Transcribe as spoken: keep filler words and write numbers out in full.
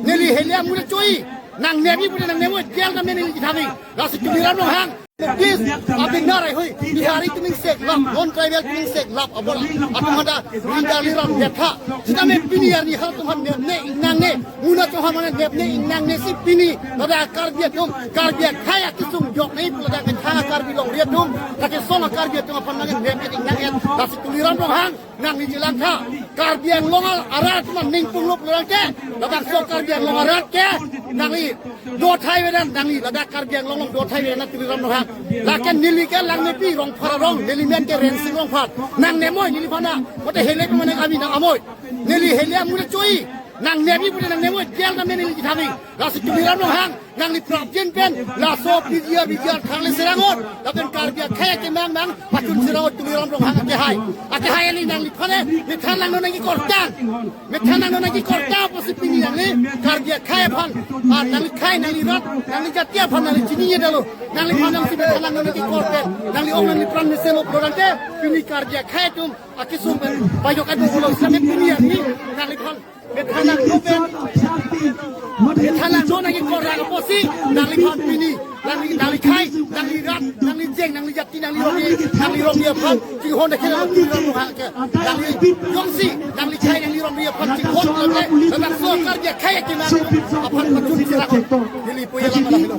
Neli heli amu le choi. Nang nebi pute nang nemo jail dam neli kithami. Lasi Tuliram Ronghang. Please, abin narai hoi. Bihari atum ingseklap, non tribal atum ingseklap. Apor atum hada rinda liram detha. Sitame pini arni halatum aphan nepne ingnangne. Muna atum aphan nepne ingnangnesi pini. Ladak Karbi atum, Karbi akhei akesung joknei pu ladak kethang Karbi longri atum. Lake song Karbi atum aphan nang nepne ingnangne. Lasi Tuliram Ronghang. Nangli chelang tha, Karbi Anglong arat atum aning punglo pulang ke, labangso Karbi Anglong arat ke, nangli dothai avedet, nangli ladak Karbi Anglong along dothai avedet Tuliram Ronghang. Lake neli ke langmepi Rongphar arong, neli men ke Rensing Rongphar. Nang nemoi neli aphan na, mate heli pe mane kami nang amoi. Neli heli amu le choi, nang nebi pute nang nemo jail dam neli kithami. Lasi Tuliram Ronghang, nangli prapjin pen, laso P G R, P G R thangle serangot, lapen Karbi akhei akemang mang, pachun serangot Tuliram Ronghang akehai. Akehai ali nangliphan ne, methan langnon nangji kortang. Methan langnon nangji kortang, apotsi pini nangli, Karbi akhei aphan, ah, nangli khei, nangli rat, nangli jati aphan, nangli chini ye dalo. Nangliphan nangsi methan langnon nangji kortang. Nangli ong nangli pran mesen lo pulang ke, pini Karbi akhei atum, akesung pen, pajok adu pulo, sitame pini nangli, nangliphan. Methan langnon pen, methan langnon nangji kortang apotsi, nangliphan pini, nangli, nangli khei, nangli rat, nangli jeng, nangli jati, nangli rongri, nangli rongri aphan, chinghon dekhe nangli rongri aphan ke, nangli jongsi, nangli khei, nangli rongri aphan, chinghon dekhe, labangso Karbi akhei akemang aphan pachun serangot, neli puya lama lahelo.